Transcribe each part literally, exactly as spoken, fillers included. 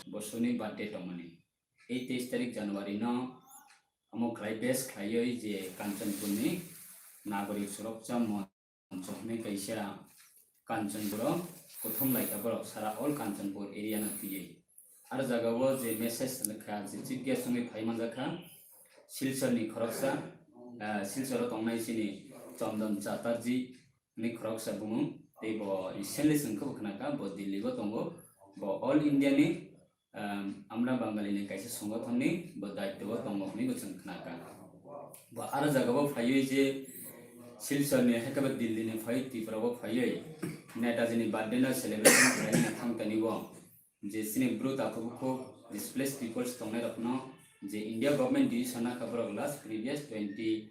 Bosoni birthday tongmani. Ei teis tarik January no omo khlai base khlaiwi je Kanchanpur ni nagorik suroksha mon- Kanchanpur hwnwi kaisa Kanchanpur o kuthum laika borok sara all Kanchanpur area no twiwi. Aro jaga o je message rwkha, je chief guest wngwi phai manjakha Silchar ni khoroksa, ah, Silchar o tongnai chini Chandan Chatterjee hwnwi khoroksa bumung, tei bo recently chwng khe bo khna kha, bo Delhi o tongo, bo all India ni um, Amra Bangali ni kaisa songothon ni bo daityo o tongo hwnwi bo chwng khna kha. Bo aro jaga o phaiwi je Silchar ni hai khe bo Delhi ni phai Tripura o phaiwi Netaji ni birthday no celebration khlai na thang tani bo je chini bru takhuk bukhuk displaced peoples tongnai rok no je India government decision na kha borok last previous twenty,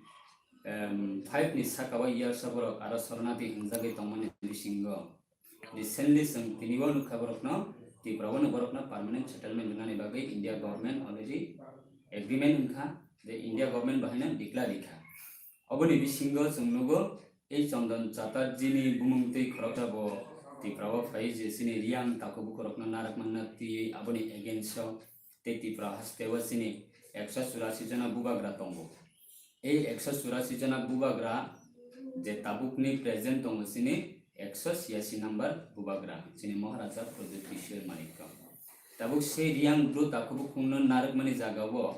um, five ni saka o years o borok aro soronati hingjagwi tongmani bisingo. Recently chwng tini o nukha borokno, Tripura o no borokno permanent settlement rwnani bagwi India government already agreement wngkha, je India government bahaino declare rikha. Oboni bisingo chwng nugo, ei Chandan Chatterjee ni bumung tei khoroksa bo Tripura o phai je chini Riyang takhuk bukhuk rokno narwkmanna twiwi aboni against o tei Tripura haste o chini ekso churasi jona bubagra tongo. Ei ekso churasi jona bubagra je tabukni present tongo chini ekso chiyasi number bubagra, chini Maharaja Pradyut Kishore Manikya. Tabuk se Riyang bru takhuk bukhukno narwkmani jaga o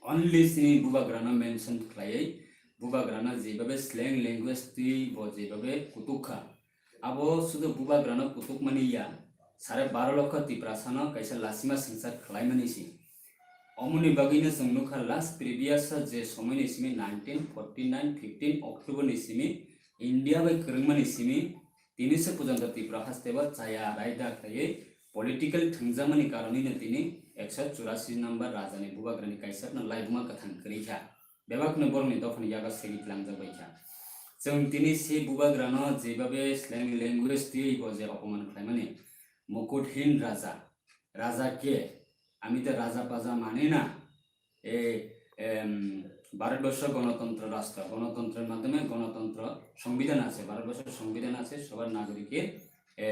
only chini bubagrano mention khlaiwi, bubagrano jebabe slang language twi bo jebabe kutuk kha, abo sudu bubagrano kutukmani ya, sare baro lokho Tiprasano kaisa lasima swngchar khlaimani si. Omoni bagwino chwng nukha last previous je somoini simi nineteen forty nine fifteen October ni simi India bai kwrwngmani simi tini se pujonto Tripura haste bo chaya raida khlaiwi political thwngjakmani karonino tini ekso churasi number rajani bubagrani kaisakno laibuma kwthang kwrwi kha. Bebakno borokni dophani yago segwi tlangjak bai kha. Chwng tini se bubagrano jebabe slang language twiwi bo je opoman khlaimani, Mukuthin Raja, Raja ke, ami to Raja Paja mani na, e, em, Bharatvarsha গণতন্ত্র রাষ্ট্র, গণতন্ত্রের মাধ্যমে গণতন্ত্র, সংবিধান আছে, ভারতবর্ষের সংবিধান আছে, সবার নাগরিকের এ,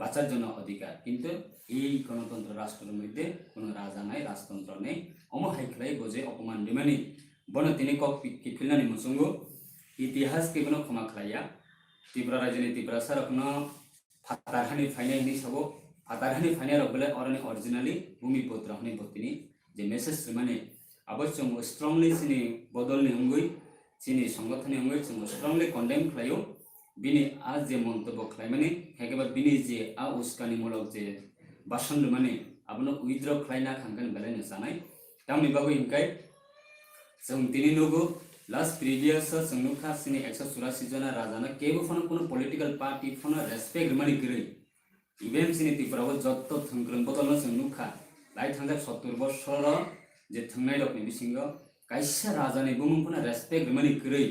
বাঁচার জন্য অধিকার, কিন্তু এই গণতন্ত্র রাষ্ট্রের মধ্যে কোনো রাজা নাই, রাজতন্ত্র নেই। Omo hai khlai bo je opoman rimani, bono tini kok pi-, kiphilnani muchungo, itihas khe bono khoma khlaiya. Tripura rajyoni Tiprasa rokno phatar hani phainai hinwi sabo, phatar hani phainai rok bole oroni originally bhumiputro hinwi bo tini je message rimani, abo chwng strongly chini bodolni wngwi, chini songothoni wngwi chwng strongly condemn khlaio. Bini a je montobbo khlaimani, haikhe ba bini je a uskanimulok je bhasan rwmani, abono withdraw khlaina khankhe belaino chanai. Tamni bagwi hinkhe chwng tini nugo, last previous o chwng nukha chini ekso churasi jona rajano kebo phano kuno political party phano respect rwmani kwrwi. Even chini Tripura o jotto thwngkwrwng bodolno chwng nukha, lai thangjak sottor bosoro je thwngnai rokni bisingo kaisa rajani bumung phano respect rwmani kwrwi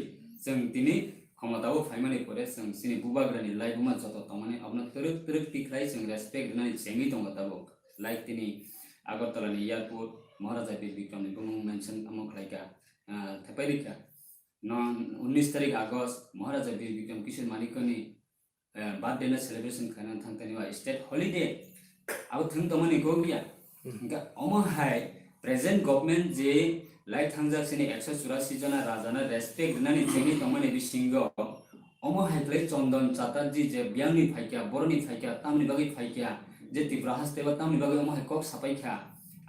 chwng tini khomotao phaimani pore chwng chini bubagrani laibuma joto tongmani abono twrwk twrwk tikhlai chwng respect rwnani chengwi tongo tabuk. Like tini Agartala ni airport Maharaja Bir Bikram ni bumung mention omo khlaikha, ah, thepai rikha. Non unnish tarik August Maharaja Bir Bikram Kishore Manikya ni eh, birthday no celebration khaina thang tani wa state holiday. Abo thwng tongmani kok ya. Hmm. Hingkhe omo hai present government je lai thangjak sini ekso churasi jona rajano respect rwnani chengwi tongmani bisingo omo hai khlai Chandan Chatterjee je biyangni phaikya, boroni phaikya, tamni bagwi phaikya, je Tripura haste ba tamni bagwi omo hai kok sapaikha.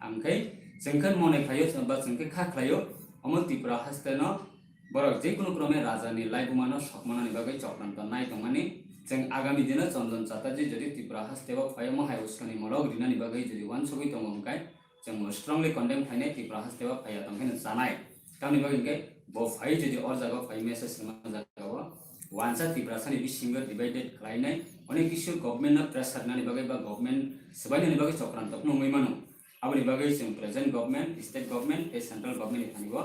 Amkhai chwngkhe mone khlaio, ba chwngkhe kha khlaio, omo Tripura haste no Borok jekunu krome rajani laibumano sokmanani bagwi chokranto nai tongmani. Chwng agami dino Chandan Chatterjee jodi Tripura hasteo phaio, mohai uskani molok rinani bagwi jodi uansugwi tongo hwnkhe, chwngbo strongly condemn khainai, Tripura hasteo phaiya tongkheno chanai. Tamni bagwi hwnkhe bo phai jodi or jagao phai message rwma jagao wansa Tiprasani bisingo divided khlainai, onek kisu government no pressure nani bagwi ba government swbainani bagwi chokranto phano wngwi mano. Aboni bagwi chwng present government, state government tei central government ni thani bo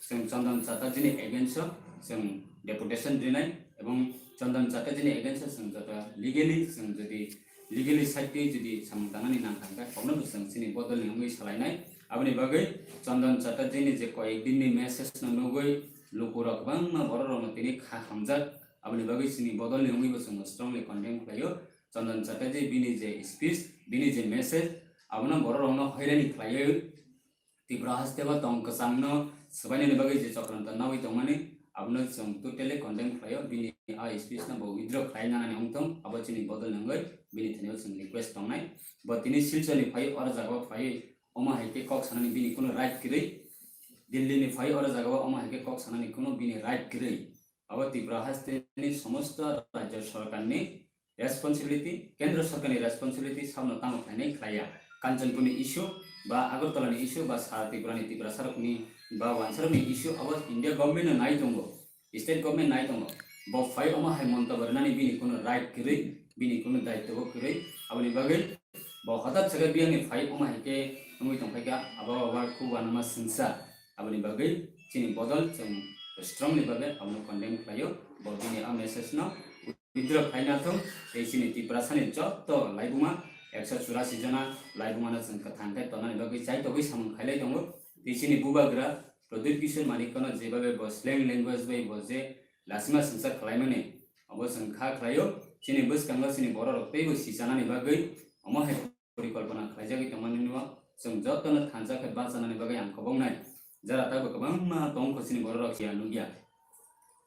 chwng Chandan Chatterjee ni against o chwng deputation rinai, ebong Chandan Chatterjee ni against o chwng joto legally, chwng jodi legally side twi jodi samung tangnani nang kha hwnkhe, kokno bo chwng chini bodol ni wngwi salainai. Aboni bagwi Chandan Chatterjee ni je koyek din ni message no nugwi lukurok kwbangma borok rok no tini kha hamjak. Aboni bagwi chini bodolni wngwi bo chwng strongly condemn khlaio. Chandan Chatterjee bini je speech, bini je message, abono bororokno hoirani khlaiwi Tripura haste o tong kwchangno swbainani bagwi je chokranto nawi tongmani, abono chwng totally condemn khlaio. Bini a speech no bo withdraw khlai nanani wngthong, abo chini bodol wngwi bini thani o chwng request tongnai. Bo tini Silchar ni phai oro jaga o phai omo hai khe kok sanani bini kuno right kwrwi, Delhi ni phai oro jaga o omo hai khe kok sanani kuno bini right kwrwi. Abo Tripura haste ni somosto rajya sarkar ni responsibility, kendra sarkar ni responsibility, sabno tamo khlainai khlaiya. Kanchanpur ni issue, ba Agartala ni issue, ba sa Tripura ni Tiprasa rok ni, ba wansa rok ni issue, abo India government no nai tongo, state government nai tongo. Bo phai omo hai montobo rwnani bini kuno right kwrwi, bini kuno daityo bo kwrwi. Aboni bagwi bo hotat se khe biyang ni phai omo hai khe wngwi tong phai kha, abo abo khu wanama sengsa. Aboni bagwi chini bodol chwng strongly bagwi abono condemn khlaio. Bo bini a message no withdraw khlaina thung, tei chini Tiprasa ni joto laibuma ekso churasi jona laibuma no chwng kwthang khe tonani bagwi chaitogwi samung khailai tongo. Tei chini bubagra Pradyut Kishore Manikya no jebabe bo slang language bai bo je lasima sengsa khlaimani, abo chwng kha khlaio. Chini bwskango chini borok rok teibo sichanani bagwi omo hai porikolpona khlaijagwi tongmani no chwng jotono thansa khe bachanani bagwi ang kobongnai. Jara taibo kwbangma tongkho chini borok rok siya nukya.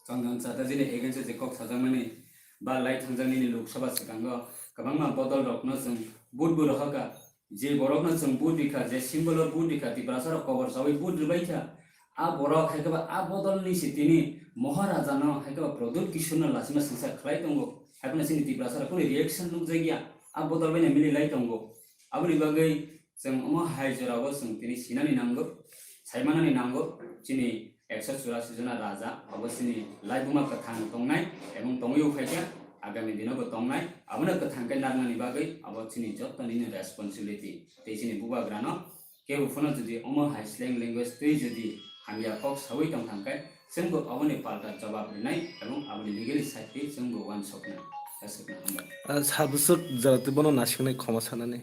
Chandan Chatterjee ni against o je kok sajakmani ba lai thangjak nini Lok Sabha swkango kwbangma bodol rokno chwng vote bo rohorkha. Je borokno chwng vote rikha, je symbol o vote rikha, Tiprasa rok kobor chawi vote rwbaikha. A borok hai khe ba a bodol ni si tini Maharaja no hai khe ba Pradyut Kishore no lasima sengsa khlai tongo. Hai phano chini Tiprasa rok kunu reaction nukjakya. A bodol bai no mili lai tongo. Aboni bagwi chwng omo hai jorao chwng tini sinani nango, saimanani nango, chini ekso churasi jona raja, abo chini laibuma kwthang tongnai, ebong tongwi phaikha, agami dino bo tongnai, abono kwthang khe narnani bagwi abo chini joto nini responsibility. Tei chini bubagrano kebo phano jodi omo hai slang language twi jodi hamya kok sawi tong thang khe, chwngbo aboni palta jawab rinai, ebong aboni legally side twi chwngbo uansuknai. Aswkno hambai. Ah, sarbwswk jora twi bono nasiknai khoma sanani.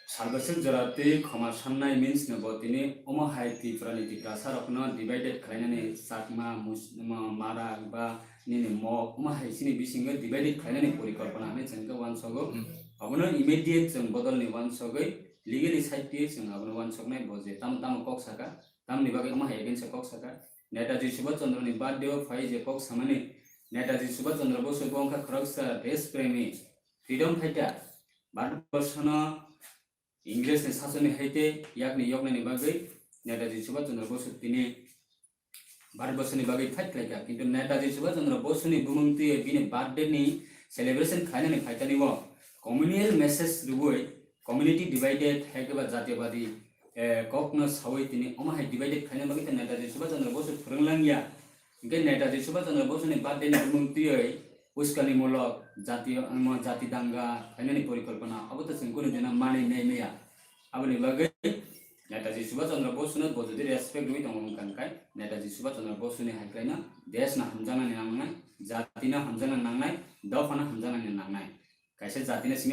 Sarbwswk jora twi khoma sannai means no bo tini omo hai Tripura ni Tiprasa rokno divided khlainani Chakma, Mus-, Ma-, Mara ba nini Mok, omo hai chini bisingo divided khlainani porikolpona hinwi chwng khe uansogo. Hmm. Abono immediate chwng bodolni uansogwi legally side twi chwng abono uansoknai bo je tamo tamo kok saka, tamoni bagwi omo hai against o kok saka. Netaji Subhash Chandra ni birthday o phai je kok samani, Netaji Subhash Chandra Bose bo wngkha khoroksa desh premi, freedom fighter. Bharatborshono Ingresni sasonni haite yakni yoknaini bagwi Netaji Subhash Chandra Bose tini Bharatborsoni bagwi fight khlaikha. Kintu Netaji Subhash Chandra Boseni bumung twiwi bini birthday ni celebration khlainani phaikani o communal message rwui community divided hai khe ba jatiyabadi, eh, kokno saui tini omo hai divided khlaina bagwi tei Netaji Subhash Chandra Bose phwrwng langya. Hingke Netaji Subhash Chandra Boseni birthday ni bumung twiwi uskanimulok jati, omo jati danga khlainani porikolpona abo to chwng kunu jona manwi nai maya. Aboni bagwi Netaji Subhash Chandra Boseno bo jodi respect rwui tongo wngkha hwnkhe Netaji Subhash Chandra Boseni hai khlaino desh no hamjaknani nangnai, jati no hamjakna nangnai, dopha no hamjaknani nangnai. Kaisa jati no simi